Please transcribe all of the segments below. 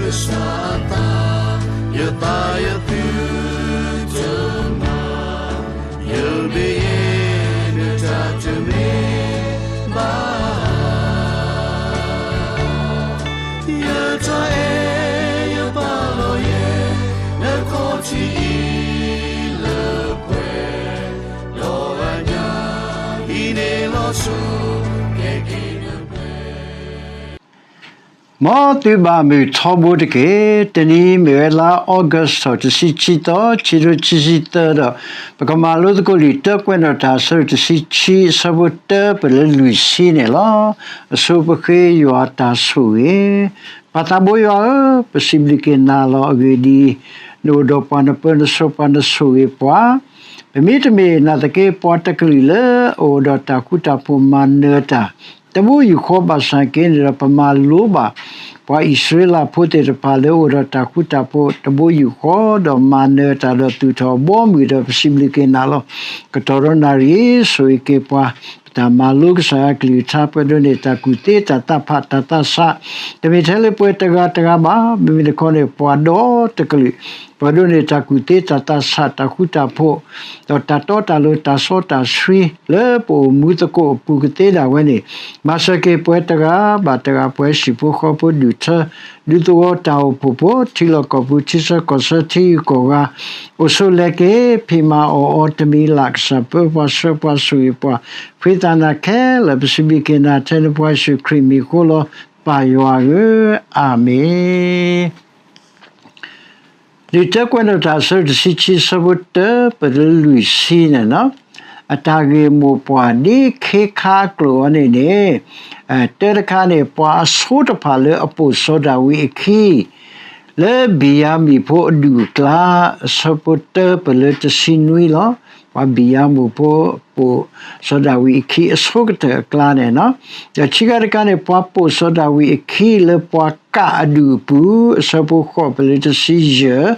ကစၢ်အသး, ယသးယသုတမၤ, ယမ့ၢ်ယဲ နတၢ်တမ့ၢ်ဘၣ် ယတၢ်အဲၣ်ယပာ်လီၤယဲ နခီၣ်ထံးအံၤလၢပှဲၤ, ဒီးအညၣ်အံၤန့ၣ်လီၤဆီ ကဲက့ၤနပှဲၤ မ်သုဘၣ်မုာ်ထီဘိတက့ၢ်. တနံၤမ့ၢ်ဝဲလါ August တဆံခံသီ ခံကထိခံဆံသၢဒီး ပကမၤလိသကိးလံာ်တၢကွဲးနီၣ်တၢ် အဆၢဒိၣ်တဆံခံ အဆၢဖိတၢပၢၢ်လၢလွံၢ်ဆံန့ၣ်လီၤ. အဆိပဃ့ယွၤတၢ်ဆိၣ်ဂ့ၤ. ပၢ်သးဘိယွၤဧၢ, ပစံးဘျုးက့ၤနၤလီၤ. အဂ့ၢ်ဒ်အံၤ, နအိၣ်ဒီးပှၤ နပၢနဆှၢပှၤ နဆိၣ်ဂ့ၤပှၤ ပမ့တမ့ၢ်နာ်သက့ ပှၤတကလုာ်လၢအအိၣ်ဒီးတၢ်ဃူတၢ်ဖိးမၤနၢၤတၢ် တဘိယူၢ်ဃီဘၣ်ဆၣ်က့န့ၣ်ဒီး ပမၤလိဘၣ် ပှၤအံၣ်စရ့လးဖိသ့ၣ်တဖၣ်လၢအအိၣ်ဒီးတၢ်ဃူတၢ်ဖိးတဘိယူၢ်ဃီ ဒီးမၤနၢၤတၢ်ဒီးသူၣ်ထီၣ်ဘီမုၢ်ဒီး ပစံးဘျုးက့ၤနၤလီၤ. ကတီၢ်ဒီးနၣ်ရံၣ် ဆိၣ်ဂ့ၤက့ၤပှၤ ပတၢ်မၤလိကစၢ်ယွၤကလုၢ်ကထါ ပှဲၤဒိးန့ၢ်တၢ်ကူၣ်သ့တၢ်သးဖးတၢ်သးဆး တမ့ၢ်ထဲလၢပှၤတဂၤတဂၤဘၣ် မ့မ့ၢ်တခီန့ၣ် ပှၤဒီတကလုာ် ပှဲၤဒိးန့ၢ်တၢ်ကူၣ်သ့တၢ်သးဆး တၢ်ဃူတၢ်ဖိး ဒီးတၢ်တီတၢ်လိၤ တၢ်စီတၢ်ဆှံ လၢပအိၣ်မူသကိးအပူၤကသ့ဒၣ်ဝဲန့ၣ် မၤစၢၤက့ၤပှၤတဂၤဘၣ်တဂၤ ပှၤဟံၣ်ဖိဃီဖိ ဒူၣ်ထၢ ဒူသဝီ တၢ်အိၣ်ဖှိၣ်ဖိ ထံလီၢ်ကီၢ်ပူၤ ထံဆၢကီၢ်ဆၢ ထံဂုၤကီၢ်ဂၤ အိၣ်ဆိးလဲၤက့ၤ ဖံးမၤအီၣ်အီၤတမံၤလၢ် ကစၢ်ပၢပှၤဆှၢပှၤဆိၣ်ဂ့ၤပှၤ ဖှံသးနၤခဲလၢာ် ပစံးဘျုးက့ၤနၤ ထဲနဖိယ့ၣ်ၡူးခရံာ်မံၤအဃိလီၤ ပၢ်ယွၤဧၢ, အၤမ့ၣ်. လံာ်တၢကွဲးနီၣ်တၢ် အဆၢဒိၣ်တဆံခံ အဆၢဖိတၢပၢၢ်လၢလွံၢ်ဆံန့ၣ်လီၤ. အတၢ်ဂ့ၢ်မိၢ်ပှၢ်ဒ်ခ့ခါအကျိာ်အံၤန့ၣ်န့ၣ် တၢတခါန့ၣ် ပှၤအဆိတဖၣ်လၢအပိာ်စီၤဒၤဝံးအခံ လၢဘံၣ်ယၤမံၣ်ဖိအဒူၣ်အကျါ အဆၢဖိတၢပၢၢ်လၢတဆံနွံလီၤ. ပှၤဘံၣ်ယၤမံၣ်ဖိ ပိာ်စီၤဒၤဝံးအခံအဆိကတၢၢ်အကျါန့ၣ်လီၤ. ဒီးခံခါတခါန့ၣ် ပှၤပိာ်စီၤဒၤဝံးအခံလၢပှၤကၣ်အဒူၣ်အပူၤ အဆၢဖိဃိးပၢၢ်လၢတဆံယဲၢ်,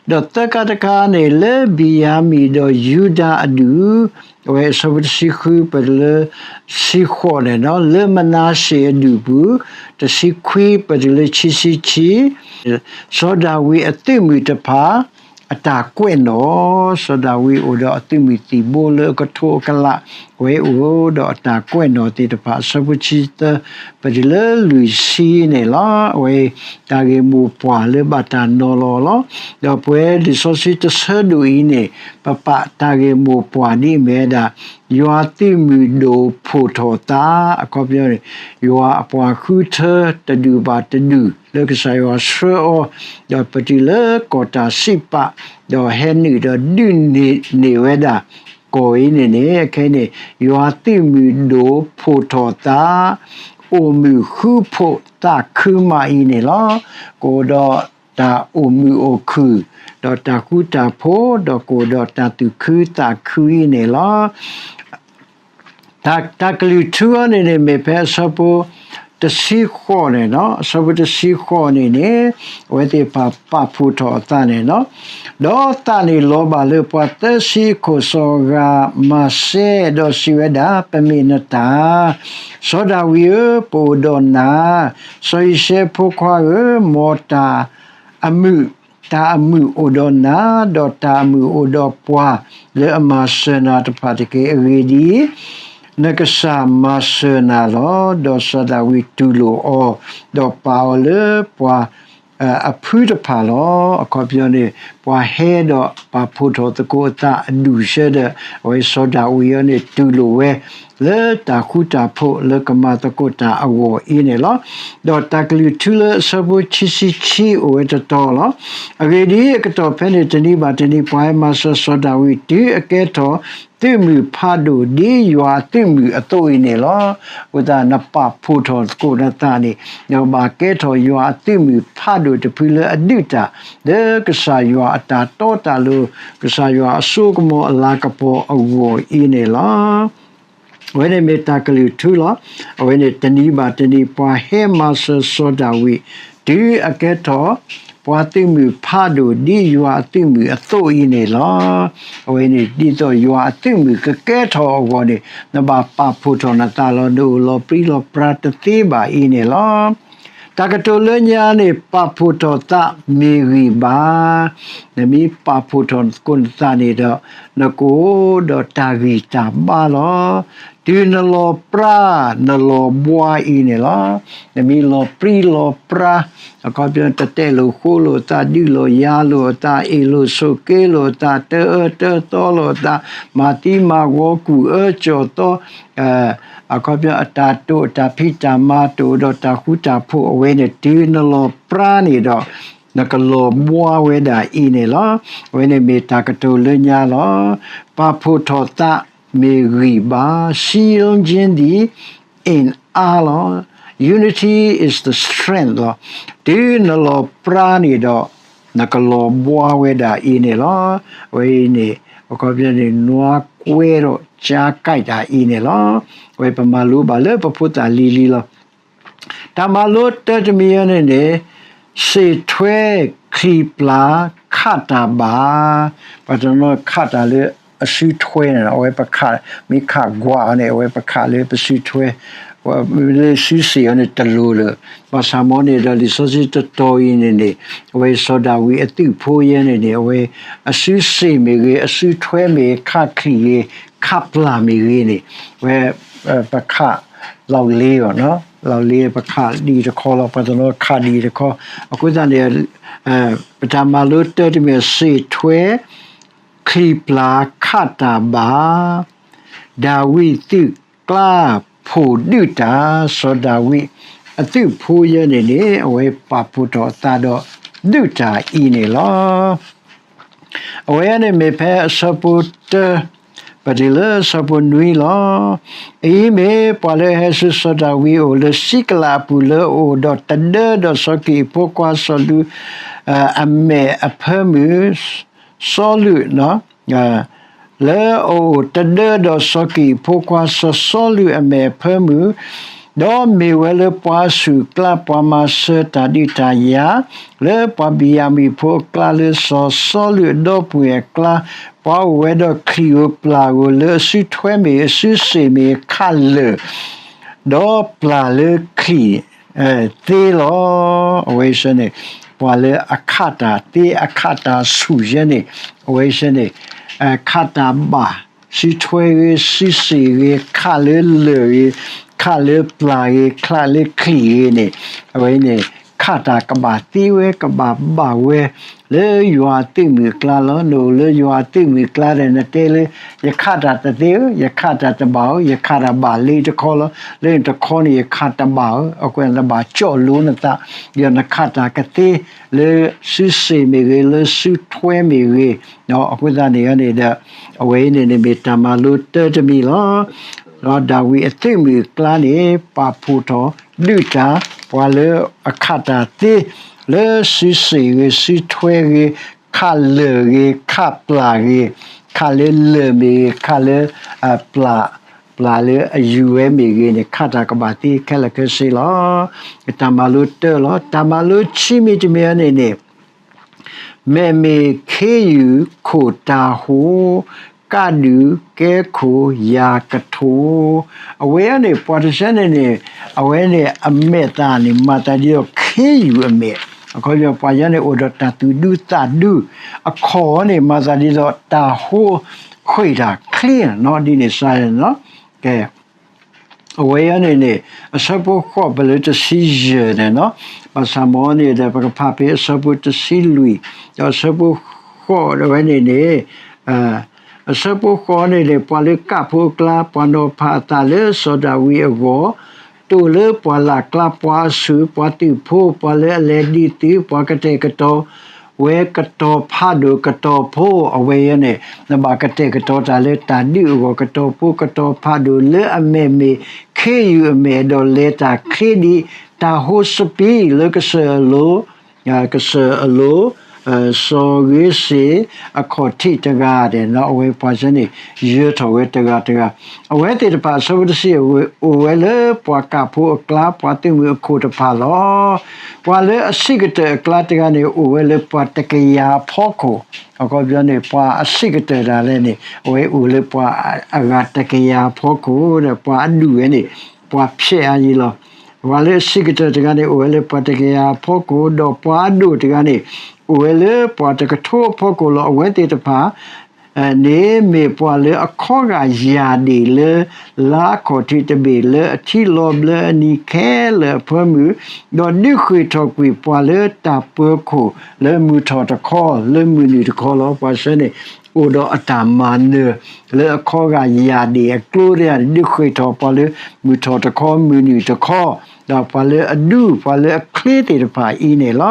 ဒီးသၢခါတခါန့ၣ် လၢဘံၣ်ယၤမံၣ်ဒီးယူဒၤအဒူၣ် အဝဲအဆၢဖိတဆံဃုပၢၢ်တုၤလၢတဆံဃိးန့ၣ်လီၤ. လၢမနၤၡ့အဒူၣ်အပူၤ တဆံခွံပၢၢ်တုၤလၢခံဆံခံ စီၤဒၤဝံးအသုးမုၢ်တဖၣ် အတၢ်ကွဲးနီၣ်, စီၤဒၤဝံးအိၣ်ဒီးအသုးမုၢ်သံၣ်ဘိလၢအကထိအကလး အဝဲအိၣ်ဒီးအတၢ်ကွဲးနီၣ်သ့ၣ်တဖၣ် အဆၢဖိတဆံသၢ ပၢၢ်တုၤလၢလွံၢ်ဆံန့ၣ်လီၤ. အဝဲတၢ်ဂ့ၢ်မိၢ်ပှၢ်လၢဘၣ်တၢ်နီၤလီၤလီၤ. ဒီးပဝဲလံာ်စီဆှံတဆၢဒိၣ်အံၤန့ၣ် ပပာ်တၢ်ဂ့ၢ်မိၢ်ပှၢ်ဒ်အမ့ၢ်ဝဲဒၣ် ယွၤသုးမုၢ်ဒိၣ်ဖှိၣ်ထီၣ်သး အခီပညီန့ၣ် ယွၤအပှၤဃုထၢတဒူၣ်ဘၣ်တဒူၣ် လၢကစၢ်ယွၤဆှၢအီၤ ဒီးပတုၤလၢကီၢ်တၢ်စံးပာ် ဒီးဟဲနုာ်ဒီးဒုးန့ၢ်န့ၢ်ဝဲဒၣ် ကီၢ်အံၤန့ၣ်န့ၣ် အခဲအံၤန့ၣ် ယွၤသုးမုၢ်ဒိၣ်ဖှိၣ်ထီၣ်သး အိၣ်မုာ်ဃူဖိးသးခုမးအံၤန့ၣ်လီၤ. ကအိၣ်ဒီးတၢ်အိၣ်မုာ်အိၣ်ခုၣ် ဒီးတၢ်ဃူတၢ်ဖိး ဒီးကအိၣ်ဒီးတၢ်သူၣ်ခုသးခုအံၤန့ၣ်လီၤ. တၢ်ကလုၢ်ထူအံၤန့ၣ်န့ၣ် မ့ၢ်ဖဲအဆၢဖိတဆံဃိးန့ၣ်လီၤ. အဆၢဖိတဆံဃိးန့ၣ်န့ၣ် အဝဲသ့ၣ်တဖၣ်ပာ်ဖှိၣ်ထီၣ်အသးန့ၣ်လီၤ. ဒီးသးန့ၣ်လီၤဘၣ်လၢပှၤသၢဆံအခိၣ်စီၤအဂၤမၤစဲ ဒီးစံးဝဲဒၣ်, ပမ့ၢ်နတၢ် စီၤဒၤဝံးဧၢ, ပအိၣ်ဒီးနၤ, စီၤယံးၡဲအဖိခွါဧၢ, မ်တၢ်အမုာ် တၢ်အမုာ်အိၣ်ဒီးနၤ, ဒီးတၢ်အမုာ်အိၣ်ဒီးပှၤလၢအမၤစၢၤနၤတဖၣ်တက့ၢ်. အဂ့ၢ်ဒ်အံၤ, နကစၢ်မၤစၢၤနၤလီၤ. ဒီးစီၤဒၤဝံးတူၢ်လိာ်အီၤ, ဒီးပာ်အီၤလၢပှၤအဖုတဖၣ်လီၤ. အခီပညီန့ၣ် ပှၤဟဲဒီးပာ်ဖှိၣ်ထီၣ်သကိးအသးအဒူၣ်အဆၢဒီး အဝဲစီၤဒၤဝံးအံၤန့ၣ် တူၢ်လိာ်ဝဲ လၢတၢ်ဃူတၢ်ဖိးလၢကမၤသကိးတၢ်အဂီၢ်အံၤန့ၣ်လီၤ. ဒီးတၢ်ကလုၢ်ထူလၢအဆၢဖိခံဆံခံအိၣ်ဝဲတတီၤလီၤ. အဂ့ၢ်ဒ်အံၤ, အကတီၢ်ဖဲန့ၣ်တနံၤဘၣ်တနံၤ ပှၤဟဲမၤစၢၤစီၤဒၤဝံး တုၤအကဲထီၣ်သုးမုၢ်ဖးဒိၣ်ဒ်ယွၤအသုးမုၢ်အသိးအံၤန့ၣ်လီၤ. အဃိသတး နပာ်ဖှိၣ်ထီၣ်သကိးနသးန့ၣ် ဒီးဘၣ်ကဲထီၣ်ယွၤအသုးမုၢ်ဖးဒိၣ်တဖုလၢအဒုးတၢ် လၢကစၢ်ယွၤအတၢ်တီတၢ်လိၤ, ကစၢ်ယွၤအစိကမီၤအလၤကပီၤအဂီၢ်အံၤန့ၣ်လီၤ. အဝဲန့ၣ်မ့ၢ်တၢ်ကလုၢ်ထူလီၤ. အဝဲန့ၣ်တနံၤဘၣ်တနံၤ ပှၤဟဲမၤစၢၤစီၤဒၤဝံး တုၤအကဲထီၣ် ပှၤသုးမုၢ်ဖးဒိၣ်ဒ်ယွၤအသုးမုၢ်အသိးအံၤန့ၣ်လီၤ. အဝဲန့ၣ်ဒ်သိးယွၤအသုးမုၢ်ကကဲထီၣ်အဂီၢ်န့ၣ် နဘၣ်ပာ်ဖှိၣ်ထီၣ်နသးလီၤ. နအိၣ်လီၤပြံလီၤပြါတသ့ဘၣ်အံၤန့ၣ်လီၤ. တၢ်ကတိၤလၢညါန့ၣ် ပာ်ဖှိၣ်ထီၣ်သးမ့ၢ်ဂံၢ်ဘါ, နမ့ၢ်ပာ်ဖှိၣ်ထီၣ်သကိးနသးန့ၣ်ဒီး နကအိၣ်ဒီးတၢ်ဂံၢ်တၢ်ဘါလီၤ. တုၤနလီၤပြါ နလီၤဘှါအံၤန့ၣ်လီၤ. နမ့ၢ်လီၤပြံလီၤပြါ အခီပညီ တတဲလိာ်ဃိလိာ်သး ဒုးလိာ်ယၤလိာ်အသး အ့ၣ်လိာ်ဆိးက့လိာ်အသး တအၢတသီလိာ်အသး မၤသံမၤဝီကူၣ်အၢကၠီၣ်သီ အခီပညီ အတၢ်တိာ်အတၢ်ဖံးတၢ်မၤတိာ်ဒီးတၢ်ဃူတၢ်ဖိး အဝဲန့ၣ် တုၤနလီၤပြါန့ၣ်ဒီး နကလီၤဘှါဝဲဒၣ်အံၤန့ၣ်လီၤ. အဝဲန့ၣ်မ့ၢ်တၢ်ကတိၤလၢညါလီၤ. ပာ်ဖှိၣ်ထီၣ်သးမ့ၢ်ဂံၢ်ဘါ စံယိကၠ့ဒံ အ့ၣ်အါလီၤ. Unity is the strength လီၤ. တုၤနလီၤပြါန့ၣ်ဒီး နကလီၤဘှါဝဲဒၣ်အံၤန့ၣ်လီၤ. အဝဲအံၤန့ၣ် အခီပညီန့ၣ် နွါကွဲဒီးကၠါကၢ်တၢ်အံၤန့ၣ်လီၤ. အဝဲပမၤလိဘၣ်လၢပဖိသၣ်လံၤလံၤလီၤ. တၢ်မၤလိတၢတမံၤအံၤန့ၣ်န့ၣ် စံးထွဲ ချံၣ်ပျၢ် ခးတၢ်ဘၣ်, ပှၤတနီၤခးတၢ်လၢအစုထွဲန့ၣ် အဝဲပခး မ့ၢ်ခးကွၢ်အီၤန့ၣ် အဝဲပခးလၢပစုထွဲ လၢစုစ့ၣ်အီၤန့ၣ်တလိၤလၢၤ. ဘၣ်ဆၣ်မ်န့ၣ်ဒီး လံာ်စီဆှံတတီၤအံၤန့ၣ်န့ၣ် အဝဲစီၤဒၤဝံးအသုးဖိယဲန့ၣ်န့ၣ် အဝဲအစုစ့ၣ်မ့ၢ်ဂ့ၤ အစုထွဲမ့ၢ်ဂ့ၤ ခးချံၣ်ဂ့ၤ ခးပျၢ်မ့ၢ်ဂ့ၤန့ၣ် အဝဲ ပခး လီၤလ့အီၤ, လီၤလ့ပခးဒ်တခီလီၤ. ပှၤတနီၤခးဒ်တခီ. အဃိသတးန့ၣ် ပတၢ်မၤလိတၢတမံၤ စံးထွဲ ချံၣ်ပျၢ် ခးတၢ်ဘၣ်, ဒၤဝံးသုးကျါ ဖှိၣ်ဒုးတၢ်, စီၤဒၤဝံးအသုးဖိယဲန့ၣ်န့ၣ် အဝဲပာ်ဖှိၣ်ထီၣ်အသးဒီးဒုးတၢ်အံၤန့ၣ်လီၤ. အဝဲန့ၣ်မ့ၢ်ဖဲအဆၢဖိတၢ ပတုၤလၢအဆၢဖိနွံလီၤ. အအံၤမ့ၢ်ပှၤလၢအဟဲဆူစီၤဒၤဝံးအအိၣ်လၢစံကလးအပူၤ လၢအအိၣ်ဒီးတဒၢဒီးစီၤကံးအဖိခွါစီၤလူး အမဲာ်အဖၢမုၢ် စီၤလူး လၢအအိၣ်တဒၢဒီးစီၤကံးအဖိခွါစီၤစီလူးအမဲာ်အဖၢမုၢ်, ဒီးမ့ၢ်ဝဲလၢပှၤအဆူၣ်အကျါ ပှၤမၤစၢၤတၢ်ဒုးတၢ်ယၤ လၢပှၤဘံၣ်ယၤမံၣ်ဖိအကျါလၢစီၤစီလူးအဒီပုၢ်ဝဲၢ်အကျါ, ပှၤအိၣ်ဝဲဒီးချံၣ်ဧိၤပျၢ်ဧိၤ လၢအစုထွဲမ့ၢ်ဂ့ၤ အစုစ့ၣ်မ့ၢ်ဂ့ၤ ခးလၢာ် ဒီးပျၢ်လၢချံၣ် သ့လီၤ. အဝဲစ့ၢ်န့ၣ် ပှၤလၢအခးတၢ်သ့အခးတၢ်ဆူၣ်ယဲန့ၣ် အဝဲစ့ၢ်န့ၣ် ခးတၢ်ဘၣ် စုထွဲဂ့ၤ စုစ့ၣ်ဂ့ၤ ခးလၢလၢာ်ဂ့ၤ ခးလၢပျၢ်ဂ့ၤ ခးလၢချံၣ်ဂ့ၤန့ၣ် အဝဲန့ၣ် ခးတၢ်ကဘၣ်သ့ဝဲ ကဘၣ်ဘၣ်ဝဲ လၢယွၤအသုးမုၢ်အကျါလီၤ. နအိၣ်လၢယွၤအသုးမုၢ်အကျါဒီး နတဲလၢ ယခးတၢ်တသ့ဧၢ, ယခးတၢ်တဘၣ်ဧၢ, ယခးတၢ်ဘၣ်လ့တခီလီၤ. လၢနတခီန့ၣ် ယခးတဘၣ်ဧၢ, အဃိန့ၣ်တဘၣ်ကၠီၣ်လိနသး, ဒီးနခးတၢ်ကသ့ လၢစုစ့ၣ်မ့ၢ်ဂ့ၤ လၢစုထွဲမ့ၢ်ဂ့ၤ, အဃိသတးန့ၣ်န့ၣ်ဒီး အဝဲအံၤန့ၣ်န့ၣ်မ့ၢ်တၢ်မၤလိတၢတမံၤလီၤ. ဒီးဒၤဝံးအသုးမုၢ်အကျါန့ၣ် ပာ်ဖှိၣ်ထီၣ်ဒုးတၢ် ပှၤလၢအခးတၢ်သ့ လၢစုစ့ၣ်ဂ့ၤ စုထွဲဂ့ၤ ခးလၢာ်ဂ့ၤ ခးပျၢ်ဂ့ၤ, ခးလၢလၢာ်မ့ၢ်ဂ့ၤ ခးလၢ ပျၢ် ပျၢ်လၢအယူၤဝဲမ့ၢ်ဂ့ၤန့ၣ် ခးတၢ်ကဘၣ်သ့ခဲလၢာ်ခဲဆ့လီၤ. တၢ်မၤလိတၢလီၤ. တၢ်မၤလိခံမံၤတမံၤအံၤန့ၣ်န့ၣ် မဲာ်မ့ၢ်ခ့ယုၢ်ခိၣ်တၤဟိ, ကးဒုၣ်ကဲခိၣ်ယၤကထိ, အဝဲန့ၣ် ပှၤတဆၢန့ၣ်န့ၣ် အဝဲန့ၣ်အမဲာ်သၣ်န့ၣ် မၤသးဒ်သိးခ့ယုၢ်အမဲာ်, အခီပညီ ပှၤယဲန့ၣ်အိၣ်ဒီးတၢ်သူၣ်ဒူသးဒူ, အခီၣ်န့ၣ် မၤသးဒ်သိးတၤဟိဃ့ၢ်တၢ်ချ့နီၤ ဒ်န့ၣ်စ့ၢ်န့ၣ်လီၤ. ကဲ အဝဲအံၤန့ၣ်န့ၣ် အဆၢဖိဃိးပလၢတဆံယဲၢ်န့ၣ်နီၤ, ဘၣ်ဆၣ်မ်န့ၣ်ဒီး ပကဖးဖဲအဆၢဖိတဆံလွံၢ် ဒီးအဆၢဖိဃိးဝဲန့ၣ်န့ၣ် အဆၢဖိဃိးန့ၣ်န့ၣ် ပှၤလၢကးဖိအကျါ ပှၤနီၤဖးအသးလၢစီၤဒၤဝံးအဂီၢ်, တိၢ်လၢပှၢ်လၢ်ကျါ ပှၤအဆူၣ် ပှၤသုးဖိ ပှၤလၢအလဲၤဒံးသုး ပှၤကတဲာ်ကတီၤဝဲကတီၤဖးဒိၣ်ကတီၤဖိ အဝဲအံၤန့ၣ် နဘၣ်ကတဲာ်ကတီၤတၢ်လၢတၢ်ဒုးအဂီၢ် ကတီၤဖိကတီၤဖးဒိၣ် လၢအမဲာ်မ့ၢ်ခ့ယုၢ်အမဲာ် ဒီးလဲၤတၢ်ချ့ဒ် တၤဟိစပံးလၢကစၢၢ်အလိၤ ကစၢၢ်အလိၤ စီၤဂ့ၤစ့ၣ်အခီၣ်ထံးတဂၤဒီး အဝဲပှၤစ့ၢ်န့ၣ် ယၢၤထီၣ်ဝဲတဂၤတဂၤ, အဝဲသ့ၣ်တဖၣ် အဆၢဖိတဆံ အိၣ်ဝဲလၢပှၤကးဖိအကျါ ပှၤသုးမုၢ်အခိၣ်တဖၣ်လီၤ. ပှၤလၢအဆံးကတၢၢ်အကျါတဂၤန့ၣ် အိၣ်ဝဲလၢပှၤတကယၤအဖီခိၣ်, အခီပညီန့ၣ် ပှၤအဆံးကတၢၢ်ဒၣ်လဲာ်န့ၣ် အဝဲအိၣ်လၢပှၤအဂၤတကယၤအဖီခိၣ်ဒီး ပှၤအဒူၣ်ဝဲန့ၣ် ပှၤဖျဲးအါယံၤလီၤ. ပှၤလၢအဆံးကတၢၢ်တဂၤန့ၣ် အိၣ်ဝဲလၢပှၤတကယၤအဖီခိၣ်, ဒီးပှၤအဒိၣ်တဂၤန့ၣ် အိၣ်ဝဲလၢပှၤတကထိအဖီခိၣ်လီၤ. အဝဲသ့ၣ်တဖၣ် န့ၣ်မ့ၢ်ပှၤလၢအခီဂာ်ယၢ်ဒံၣ်လၢ လါခီၣ်ထံးတဘ့ၣ်လၢအထံလီၤဘျၢအနံၤခဲလၢာ်အဖၢမုၢ်, ဒီးဒုးဃ့ၢ်ထီၣ်ကွံာ်ပှၤလၢတၢ်ပၢၤခိၣ်လၢမုၢ်ထီၣ်တခီ လၢမုၢ်နုာ်တခီလီၤ. ပှၤဆၢန့ၣ် အိၣ်ဒီးအတၢ်မၤနၢၤ လၢအခီဂာ်ယၢ်ဒံၣ်အကျိတဂၤန့ၣ် ဒုးဃ့ၢ်ထီၣ်ပှၤလၢမုၢ်ထီၣ်တခီ မုၢ်နုာ်တခီ, ဒီးပှၤလၢအဒူ ပှၤလၢအချ့သ့ၣ်တဖၣ်အံၤန့ၣ်လီၤ.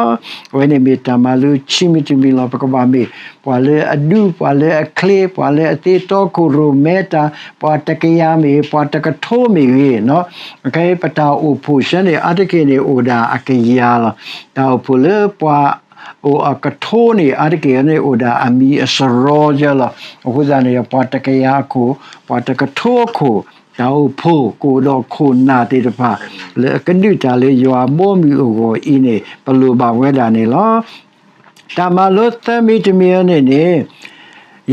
အဝဲန့ၣ်မ့ၢ်တၢ်မၤလိခံမံၤတမံၤလီၤ. ပကဘၣ်မ့ၢ် ပှၤလၢအဒူ ပှၤလၢအချ့ ပှၤလၢအသ့တီခိၣ်ရိၣ်မဲတၢ် ပှၤတကယၤမ့ၢ် ပှၤတကထိမ့ၢ်ဂ့ၤ, ခဲအံၤပတၢ်အိၣ်ဖှိၣ်ဆၢန့ၣ် အါတက့ၢ်န့ၣ်အိၣ်ဒၣ်အကယၤလီၤ. တၢ်အိၣ်ဖှိၣ်လၢပှၤအိၣ်အကထိန့ၣ် အါတက့ၢ်န့ၣ်အိၣ်ဒၣ်အမံၤအစရီယဲလီၤ. အဃိသတးန့ၣ် ပှၤတကယၤအခိၣ် ပှၤတကထိအခိၣ် တၢ်အိၣ်ဖှိၣ်ကအိၣ်ဒီးခိၣ်နၢ်သ့ၣ်တဖၣ် လၢအကဒုးတၢ်လၢယွၤအဘီအမုၢ်အဂီၢ်အံၤန့ၣ် ပလိၣ်ဘၣ်ဝဲဒၣ်န့ၣ်လီၤ. တၢ်မၤလိသၢမံၤတမံၤအံၤန့ၣ်န့ၣ်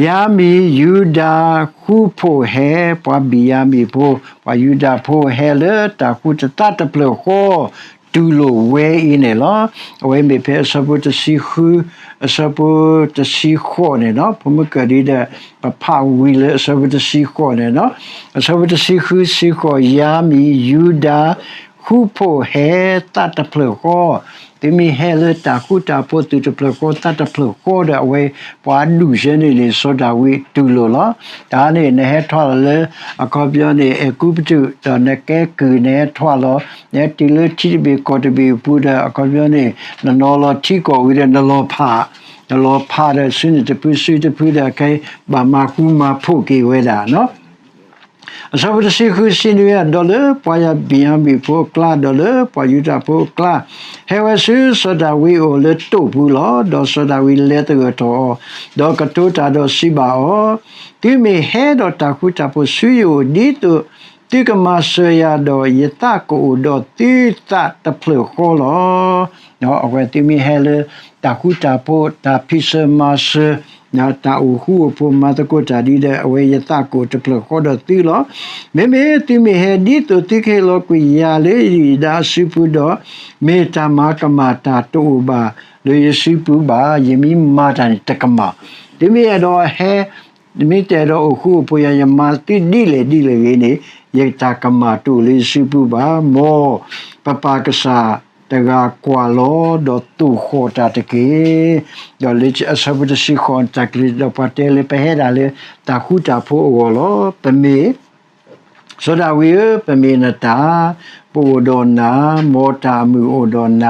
ယၤမံၤယူဒၤ ဃူဖိၣ်ဟဲ ပှၤဘံၣ်ယၤမံၤဖိ ပှၤယူဒၤဖိဟဲလၢတၢ်ဃူတသးတဖျၢၣ်ဃီ တူၢ်လိာ်ဝဲအံၤန့ၣ်လီၤ. အဝဲမ့ၢ်ဖဲအဆၢဖိတဆံဃု အဆၢဖိတဆံဃိးန့ၣ်လီၤ. ဖိမုၣ်ကၢၢ်ဒ်ဒီး ပဖးဝံၤလၢအဆၢဖိတဆံဃိးန့ၣ်လီၤ. အဆၢဖိတဆံဃု ဆံဃိး ယၤမံၤယူဒၤ ဃူဖိၣ်ဟဲသးတဖျၢၣ်ဃီ, သုမ့ၢ်ဟဲလၢတၢ်ဃူတၢ်ဖိးသုးတဖျၢၣ်ဃီသးတဖျၢၣ်ဃီဒီး အဝဲပှၤဒူၣ်ဆၢန့ၣ်န့ၣ် စီၤဒၤဝံးတူၢ်လိာ်လီၤ. တၢ်န့ၣ် နဟဲထွဲလီၤလၢ အခီပညီန့ၣ် အဲၤကူပတူး ဒီးနကဲကုၢ်နဟဲထွဲလီၤ, နဟဲတုၤလၢထံတဘ့ၣ်ကီၢ်တဘ့ၣ်အပူၤဒီး အခီပညီန့ၣ် နနီၤလီၤထံကီၢ်ဝံၤဒီး နလီၤဖး, နလီၤဖးဒီး စုန့ၣ်တဖု စုတဖုဒီး ခဲအံၤဘၣ်မၤဃူမၤဖိးက့ၤဝဲဒၣ် အဆၢဖိတဆံဃု ဆံနွံ ဒီးလၢပှၤယၤဘံၣ်ယၤမံၤဖိအကျါ ဒီးလၢပှၤယူဒၤဖိအကျါ, ဟဲဝဲဆူစီၤဒၤဝံးအအိၣ်လၢတိာ်ပူၤလီၤ. ဒီးစီၤဒၤဝံးလဲၤသဂၢၢ်ထီၣ်အီၤ, ဒီးကတိၤတၢ်ဒီးစံးဘၣ်အီၤ, သုမ့ၢ်ဟဲဒီးတၢ်ဃူတၢ်ဖိးဆူယအိၣ် ဒ်သိးသုကမၤစၢၤယၤဒီး ယသးကအိၣ်ဒီးသုသးတဖျၢၣ်ဃီလီၤ. အဝဲသုမ့ၢ်ဟဲလၢတၢ်ဃူတၢ်ဖိး တၢ်ဖံးစၢၤမၤစၢၤ တၢ်အိၣ်ဃူအိၣ်ဖိးမၤသကိးတၢ်ဒ်ဒီး အဝဲယသးကအိၣ်တဖျၢၣ်ဃီဒီးသုလီၤ. မ့မ့ၢ်သုမ့ၢ်ဟဲ ဒ်သိးသုကဟ့ၣ်လီၤကွံာ်ယၤလၢယဒုၣ်ဒါအစုပူၤဒီး မ့ၢ်တၢ်မၤကမၣ်တၢ်တအိၣ်ဘၣ်လၢယစုပူၤဘၣ်, ယမ့ၢ်မၤတၢ်န့ၣ်တကမၣ်. သုမ့ၢ်အဲၣ်ဒိးဟဲ မ့ၢ်တအဲၣ်ဒိးအိၣ်ဃူအိၣ်ဖိးယၤ ယမၤသုဒ်လဲၣ်ဒ်လဲၣ်ဂ့ၤန့ၣ် ယတၢ်ကမၣ်တအိၣ်လၢယစုပူၤဘၣ်. မ်ပပၢ်ကစၢ်တဂၤကွၢ်လီၤ ဒီးသိၣ်ဃီၣ်တၢ်တက့ၢ်. ဒီးလၢအဆၢဖိတဆံဃိး တၢ်ကလုၢ်ဒီးပှၤတဲလၢပဟဲဒၣ်လၢတၢ်ဃူတၢ်ဖိးအဂီၢ်လီၤ. ပမ့ၢ် စီၤဒၤဝံးဧၢ, ပမ့ၢ်နတၢ်, ပအိၣ်ဒီးနၤ, မ်တၢ်အမုာ်အိၣ်ဒီးန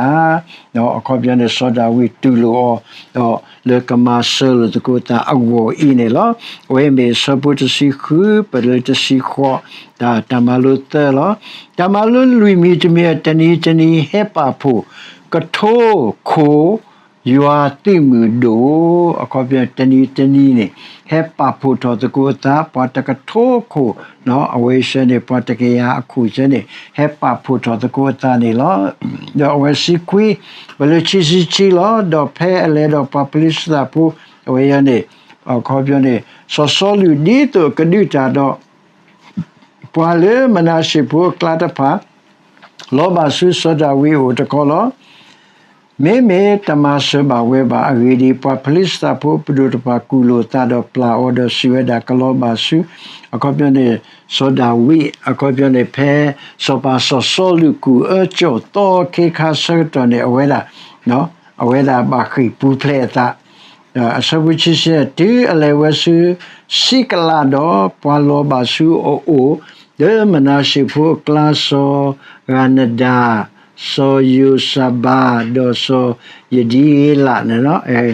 ၤ, အခီပညီန့ၣ် စီၤဒၤဝံးတူၢ်လိာ်အီၤ ဒီးလၢကမၤစၢၤလိာ်သကိးသးအဂီၢ်အံၤန့ၣ်လီၤ. အဝဲမ့ၢ်ဆၢဖိတဆံဃု ပလၢတဆံဃိး တၢ် တၢ်မၤလိသၢလီၤ. တၢ်မၤလိလွံၢ်မံၤတမံၤ တနံၤတနံၤဟဲပာ်ဖှိၣ် ကထိခိၣ် ယွၤသုးမုၢ်ဒိၣ်, အခီပညီ တနံၤတနံၤန့ၣ် ဟဲပာ်ဖှိၣ်ထီၣ်သကိးအသး ပှၤတကထိခိၣ်, အဝဲဆၢန့ၣ် ပှၤတကယၤအခိၣ်ဆၢန့ၣ် ဟဲပာ်ဖှိၣ်ထီၣ်သကိးအသးန့ၣ်လီၤ. ဒီးအဝဲဆံခွံ ပလၢဆံဆံဆံလီၤ. ဒီးဖဲအလဲၤဒီးပှၤဖလံးစတံဖိ အဝဲန့ၣ် အခီပညီန့ၣ် စီၤစီလူးဒ်သိးကဒုးတၢ်ဒီး ပှၤလၢမနၤၡ့ၣ်ဖိအကျါတဖၣ် လီၤဘၣ်ဆူစီၤဒၤဝံးအအိၣ်တခီလီၤ. မ့မ့ၢ်တမၤစၢၤဘၣ်ဝဲဘၣ်အဂ့ၢ်ဒ်အံၤ, ပှၤဖလံးစတံဖိအပဒိၣ်တဖၣ်ကူၣ်လိာ်သးဒီးပျၢ်အီၤဒီးစံးဝဲဒၣ် ကလီၤဘၣ်ဆူ အခီပညီန့ၣ် စီၤဒၤဝံး, အခီပညီန့ၣ် ဖဲစီၤပၤစီၤစီလူးကူၣ်အၢကၠီၣ်သီခ့ခါဆၢကတီၢ်န့ၣ် အဝဲဒၣ် အဝဲဒၣ်ဘၣ်ဃ့ၢ်ပူၤဖျဲးအသး အဆၢဖိဆံဆံ တုၤအလဲၤဝဲဆူစံးကလးဒီး ပှၤလီၤဘၣ်ဆူအအိၣ် လၢမနၤၡ့ၣ်ဖိအကျါ စီၤဂၤနဒၤ, စီၤယိၤစၤဘး, ဒီးစီၤယဒံဧလးန့ၣ်လီ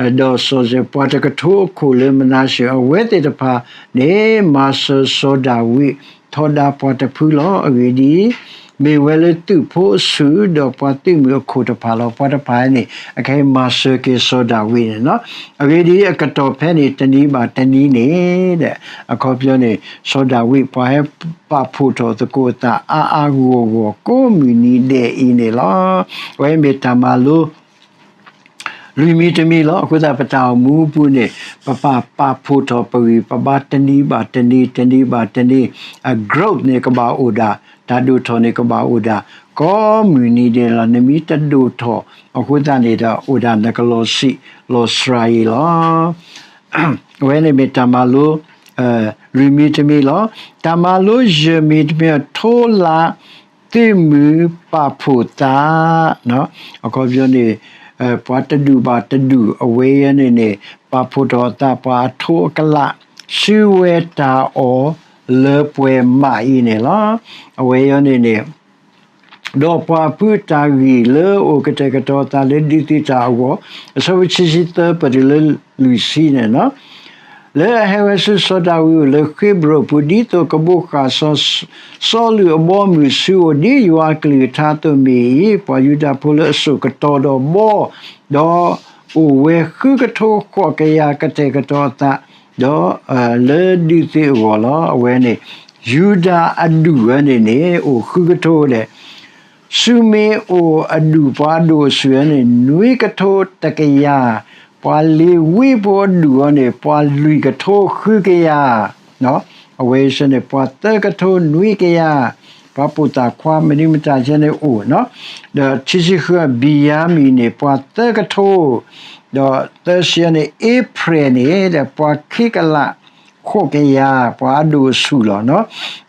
ၤ. ဒီးစီၤယိၤ ပှၤတကထိအခိၣ်လၢမနၤၡ့ၣ် အဝဲသ့ၣ်တဖၣ်န့ၣ် မၤစၢၤစီၤဒၤဝံး ထီဒါပှၤတဖုလီၤ. အဂ့ၢ်ဒ်အံၤ, မ့ၢ်ဝဲလၢသုးဖိအဆူၣ် ဒီးပှၤသုးမုၢ်အခိၣ်တဖၣ်လီၤ. ပှၤတဖၣ်န့ၣ် အခဲအံၤမၤစၢၤက့ၤစီၤဒၤဝံးန့ၣ်လီၤ. အဂ့ၢ်ဒ်အံၤ, အကတီၢ်ဖဲန့ၣ် တနံၤဘၣ်တနံၤန့ၣ် အခီပညီန့ၣ် စီၤဒၤဝံး ပှၤဟဲပာ်ဖှိၣ်ထီၣ်သကိးအသးအါအါဂီၢ်ဂီၢ် ကိးမုၢ်နံၤဒဲးအံၤန့ၣ်လီၤ. အဝဲမ့ၢ်တၢ်မၤလိ လွံၢ်မံၤတမံၤလီၤ. အဃိသတး ပတၢ်အိၣ်မူအပူၤန့ၣ် ပပာ်ပာ်ဖှိၣ်ထီၣ်ပဂံၢ်ပဘါ တနံၤဘၣ်တနံၤ တနံၤဘၣ်တနံၤ အ growth န့ၣ် ကဘၣ်အိၣ်ဒၣ်, တၢ်ဒိၣ်ထီၣ်န့ၣ် ကဘၣ်အိၣ်ဒၣ်. ကိးမုၢ်နံၤဒဲးလီၤ. နမ့ၢ်တဒိၣ်ထီၣ်အဃိသတးန့ၣ်ဒီး အိၣ်ဒၣ်နကလီၤဆံးလီၤစှၤအံၤလီၤ. အဝဲန့ၣ်မ့ၢ်တၢ်မၤလိ လွံၢ်မံၤတမံၤလီၤ. တၢ်မၤလိယဲၢ်မံၤတမံၤ ထိလၢသုးမုၢ်ပာ်ဖှိၣ်သး အခီပညီန့ၣ် ပှၤတဒူၣ်ဘၣ်တဒူၣ် အဝဲအံၤန့ၣ်န့ၣ် ပာ်ဖှိၣ်ထီၣ်အသး ပှၤအထိအကလး ဆူဝဲတၢ်အီၣ်လၢပှဲၤမးအံၤန့ၣ်လီၤ. အဝဲအံၤန့ၣ်န့ၣ် ဒီးပှၤအဖုအတၢ်ဂံၢ်လၢအအိၣ်ကတဲာ်ကတီၤအသးလၢဒုးသ့ၣ်တၢ်အဂီၢ်, အဆၢဖိခံဆံသၢ ပတုၤလၢလွံၢ်ဆံန့ၣ်လီၤ. လၢအဟဲဝဲဆူစီၤဒၤဝံးအအိၣ်လၢဃ့ဘြိၣ်အပူၤ ဒ်သိးကဘိးဃာ်စီၤစီလူးအဘီအမုၢ်ဆူအအိၣ် ဒ်ယွၤအကလုၢ်ကထါအသိးမ့ၢ်အံၤ, ပှၤယူဒၤဖိလၢအစိာ်ကတီၤဒီးဘီ ဒီးအိၣ်ဝဲဃုကထိဃိးကယၤကတဲာ်ကတီၤအသး ဒီးလၢဒုးသ့ၣ်အဂီၢ်လီၤ. အဝဲန့ၣ် ယူဒၤအဒူၣ်ဝဲန့ၣ်န့ၣ် အိၣ်ဃုကထိဒီး ၡူမ့ၤအိၣ်အဒူၣ်ပှၤအဒိၣ်အဆူၣ်န့ၣ် နွံကထိတကယၤ, ပှၤလ့ၤဝံဖိအဒူၣ်အီၤန့ၣ် ပှၤလွံၢ်ကထိဃုကယၤ, အဝဲဆဲန့ၣ် ပှၤသၢကထိနွံကယၤ, ပှၤပိာ်သၣ်ခွါမနုၤမတၤဆဲန့ၣ်အိၣ်, ဒီးခံဆံဃု ဘံၣ်ယၤမံၣ်န့ၣ် ပှၤသၢကထိ, ဒီးသၢဆံန့ၣ် အ့ဖြဲၣ်န့ၣ်ဒီး ပှၤခံကလးဃိးကယၤ, ပှၤအဒိၣ်အဆူၣ်လီၤ.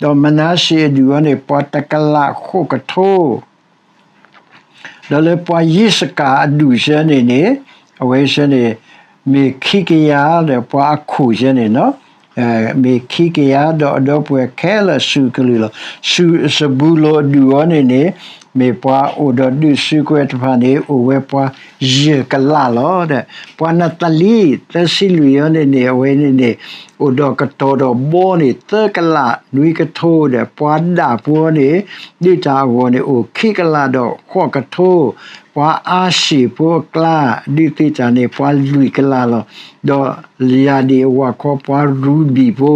ဒီးမနၤၡ့အဒူၣ်အီၤန့ၣ် ပှၤတကလးဃိးကထိ ဒီးလၢပှၤယံးစကၤအဒူၣ်ဆဲန့ၣ်န့ၣ် အဝဲဆဲန့ၣ် မ့ၢ်ခံကယၤဒီးပှၤအခိၣ်ဆဲန့ၣ် မ့ၢ်ခံကယၤဒီးအဒီပုၢ်ဝဲၢ်ခဲလၢာ်ဆူၣ်ကလုာ်လီၤ. စဘူလိၣ်အဒူၣ်အီၤန့ၣ်န့ၣ် မ့ၢ်ပှၤအိၣ်ဒီးဒုးစုကဝဲၤတဖၣ်န့ၣ် အိၣ်ဝဲပှၤယဲၢ်ကလးလီၤ. ဒီးပှၤနးသလံ သၢဆံလွံၢ်အီၤန့ၣ်န့ၣ် အဝဲန့ၣ်န့ၣ် အိၣ်ဒီးကတီၤဒီးဘီန့ၣ် သၢကလးနွံကထိဒီး ပှၤဒၣ်ဖိန့ၣ် ဒုးတၢ်အဂီၢ်န့ၣ် အိၣ်ခံကလးဒီးဃိးကထိ, ပှၤအၤၡ့ၣ်ဖိအကျါ ဒုးသ့ၣ်တၢ်န့ၣ် ပှၤလွံၢ်ကလးလီၤ. ဒီးယၢ်ဒ့ၣ်အဝၤခီ ပှၤရူၤဘံၣ်ဖိ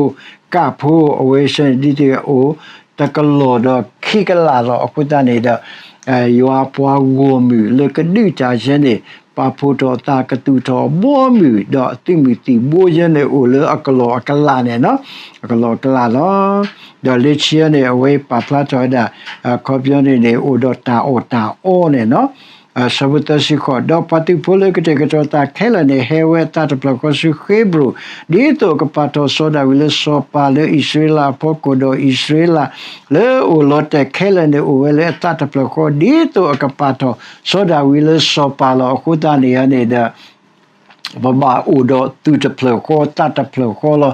ကးဖိ အဝဲဆဲန့ၣ် ဒုးသ့ၣ်အိၣ် တကလီၢ်ဒီးခံကလးလီၤ. အဃိသတးန့ၣ်ဒီး ယွၤပှၤဂီၢ်မုၢ်လၢကဒုးတၢ်ဆဲန့ၣ် ပာ်ဖှိၣ်ထီၣ်အသးကသူၣ်ထီၣ်အဘီအမုၢ် ဒီးအသုးမုၢ်သံၣ်ဘိယဲန့ၣ် အိၣ်လၢအကလီၢ်အကလးန့ၣ်, အကလီၢ်အကလးလီၤ. ဒီးလၢခံန့ၣ် အဝဲပာ်ဖျါထီၣ်ဝဲဒၣ် အခီပညီန့ၣ်န့ၣ် အိၣ်ဒီးတၢ်အီၣ်တၢ်အီန့ၣ် ဆၢဖိသၢဆံဃိး ဒီးပှၤသုးဖိလၢကတဲာ်ကတီၤသးခဲလၢာ်န့ၣ် ဟဲဝဲအသးတဖျၢၣ်ဃီဆူဃ့ဘြိၣ်, ဒ်သိးအကပာ်ထီၣ်စီၤဒၤဝံးလၢစီၤပၤလၢအံၣ်စရ့လးအဖီခိၣ်, ဒီးအံၣ်စရ့လးလၢအအိၣ်လီၤတဲာ်ခဲလၢာ်န့ၣ် အိၣ်ဝဲလၢအသးတဖျၢၣ်ဃီ ဒ်သိးအကပာ်ထီၣ်စီၤဒၤဝံးလၢစီၤပၤလီၤ. အဃိသတးန့ၣ်န့ၣ်ဒီး ပဘၣ်အိၣ်ဒီးသူၣ်တဖျၢၣ်ဃီသးတဖျၢၣ်ဃီလီၤ.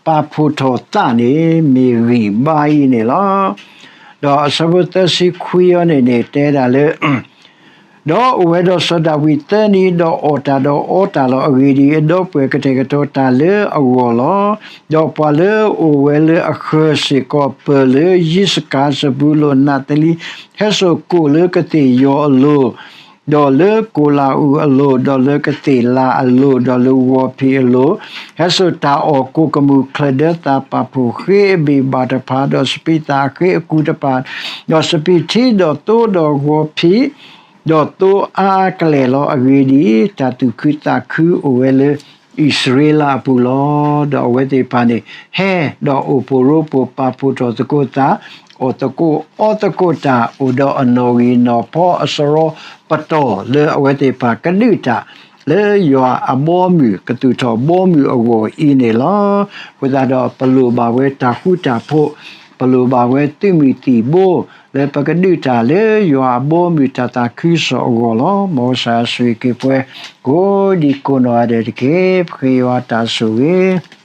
ပာ်ဖှိၣ်ထီၣ်သးန့ၣ် မ့ၢ်ဂံၢ်ဘါအံၤန့ၣ်လီၤ. ဒီးအဆၢဖိသၢဆံခွံအီၤန့ၣ်န့ၣ် တဲဒၣ်လၢ ဒီးအိၣ်ဝဲဒီးစီၤဒၤဝံးသၢနံၤ ဒီးအီၣ်တၢ်ဒီးအီတၢ်လီၤ. အဂ့ၢ်ဒ်အံၤ, အဒီပုၢ်ဝဲၢ်ကတဲာ်ကတီၤတၢ်လၢအဂီၢ်လီၤ. ဒီးပှၤလၢအအိၣ်ဝဲလၢအဃၢၤစ့ၢ်ကီး ပၢၢ်လၢယံးစကၤ, စဘူလိၣ်, နးသလံ, ဟဲစိာ်ကိၣ်လၢကသ့ၣ်ယီၤအလိၤ ဒီးလၢကိၣ်လၤအူအလိၤ, ဒီးလၢကသ့ၣ်လၤအလိၤ, ဒီးလၢဂီၤဖံးအလိၤ, ဟဲစိာ်တၢ်အီၣ်ကိၣ်ကမူၣ်ချၢၣ်ဒၢသၣ်ပာ်ဖှိၣ်ဃ့အဘ့ၣ်ဘၣ်တဖၣ်, ဒီးစပံးသၣ်အဃ့အကူၣ်တဖၣ်, ဒီးစပံးထံဒီးသိဒီးဂီၤဖံး, ဒီးသိအါအါကလဲာ်လီၤ. အဂ့ၢ်ဒ်အံၤ, တၢ်သူၣ်ခုသးခုအိၣ်ဝဲလၢအံၣ်စရ့လးအပူၤလီၤ. ဒီးအဝဲသ့ၣ်တဖၣ်န့ၣ် ဟဲဒီးအိၣ်ဖှိၣ်ရိဖှိၣ်ပာ်ဖှိၣ်ထီၣ်သကိးသး, အီၣ်သကိးအီသကိးတၢ် အိၣ်ဒီးအနီၣ်ဂံၢ်နီၣ်ဖီအစရီပတီၢ် လၢအဝဲသ့ၣ်တဖၣ်ကဒုးတၢ် လၢယွၤအဘီအမုၢ် ကသူၣ်ထီၣ်ဘီမုၢ်အဂီၢ်အံၤန့ၣ်လီၤ. အဃိသတးဒီး ပလိၣ်ဘၣ်ဝဲတၢ်ဃူတၢ်ဖိး, ပလိၣ်ဘၣ်ဝဲသုးမုၢ်သံၣ်ဘိ လၢပကဒုးတၢ်လၢယွၤအဘီအမုၢ်တၢ်သးခုကစီၣ်အဂီၢ်လီၤ. မ်ကစၢ်ဆိၣ်ဂ့ၤက့ၤပှၤ ကိးဒံကိးနီၢ်ဂၤဒဲးတက့ၢ်. ပဃ့ယွၤတၢ်ဆိၣ်ဂ့ၤ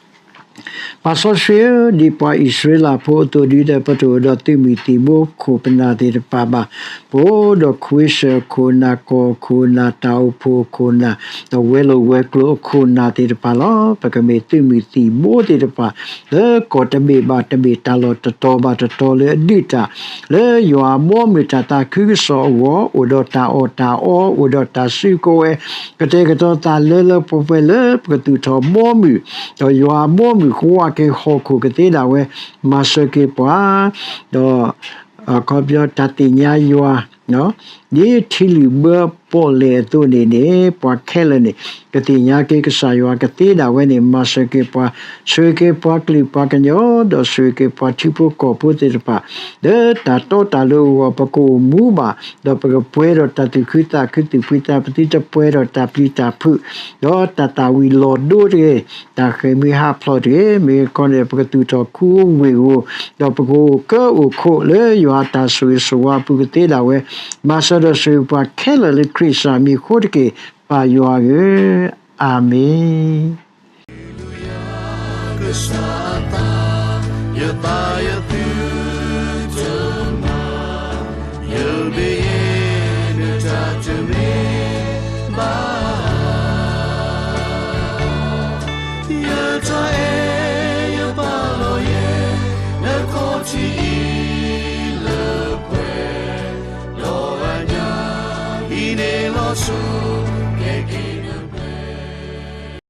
ပၢ်စီဆှံဧၢ, ဒ်ပှၤအံၣ်စရ့လးဖိအသိး ဒ်လဲၣ်ပတအိၣ်ဒီးသုးမုၢ်သံၣ်ဘိခိၣ်ပနၢ်သ့ၣ်တဖၣ်ဘၣ်, ပအိၣ်ဒီးခွ့စၢၣ်ခိၣ်နၢ်, ကီၢ်ခိၣ်နၢ်, တၢ်အိၣ်ဖှိၣ်ခိၣ်နၢ်, ဒီးဝဲလိာ်ဝဲၤကျိၤအခိၣ်နၢ်သ့ၣ်တဖၣ်လီၤ. ပကမ့ၢ်သုးမုၢ်သံၣ်ဘိသ့ၣ်တဖၣ် လၢကီၢ်တဘ့ၣ်ဘၣ်တဘ့ၣ် တၢ်လီၢ်တတီၤဘၣ်တတီၤလၢအဒုးတၢ် လၢယွၤအဘီအမုၢ်တၢ်သးခုကစီၣ်အဂီၢ်, အိၣ်ဒီးတၢ်အီၣ်တၢ်အီ, အိၣ်ဒီးတၢ်စုကဝဲၤ, ကတဲာ်ကတီၤသးလၢလၢပှဲၤပှဲၤလၢပကသူၣ်ထီၣ်ဘီမုၢ်, ဒီးယွၤအဘီမုၢ်ကဝးက့ၤဟီၣ်ခိၣ်ကသ့ဒၣ်ဝဲ မၤစၢၤက့ၤပှၤ, ဒီး အခီပညီတၢ်သ့ၣ်ညါယွၤ ဒ်ထံလုာ်ဘၢပီၣ်လဲၣ်အသိးန့ၣ်န့ၣ် ပှၤခဲလၢာ်န့ၣ် ကသ့ၣ်ညါက့ၤကစၢ်ယွၤကသ့ဒၣ်ဝဲန့ၣ် မၤစၢၤက့ၤပှၤ, ဆှၢက့ၤပှၤကလုာ်ပှၤကညီ ဒီးဆှၢက့ၤပှၤထံဖိကီၢ်ဖိသ့ၣ်တဖၣ် လၢတၢ်တီတၢ်လိၤအဂီၢ် ပကအိၣ်မူဘၣ်, ဒီးပကပှဲၤဒီးတၢ်သူၣ်ခုသးခု သူၣ်ဖှံသးညီ ပသုတပှဲၤဒီးတၢ်ပျံၤတၢ်ဖုး ဒီးတၢ်သၣ်ဝံၤလီၤဒိတဂ့ၤ, တၢ်ဃ့ၢ်မှံဟးဖျိးတဂ့ၤ, မ့ၢ်ကီန့ၣ် ပကသူၣ်ထီၣ်ခူဝ့ၢ်ဧိၤ, ဒီးပကအိၣ်ကၢအိၣ်ခိးလၢယွၤအတၢ်ဆိၣ်ဂ့ၤဆိၣ်ဝါအပူၤ ကသ့ဒၣ်ဝဲ, မၤစၢၤဒီးဆိၣ်ဂ့ၤပှၤခဲလၢာ်လၢခရံာ်ကစၢ်မံၤအဃိတက့ၢ်, ပၢ်ယွၤဧၢ, အၤမ့ၣ်.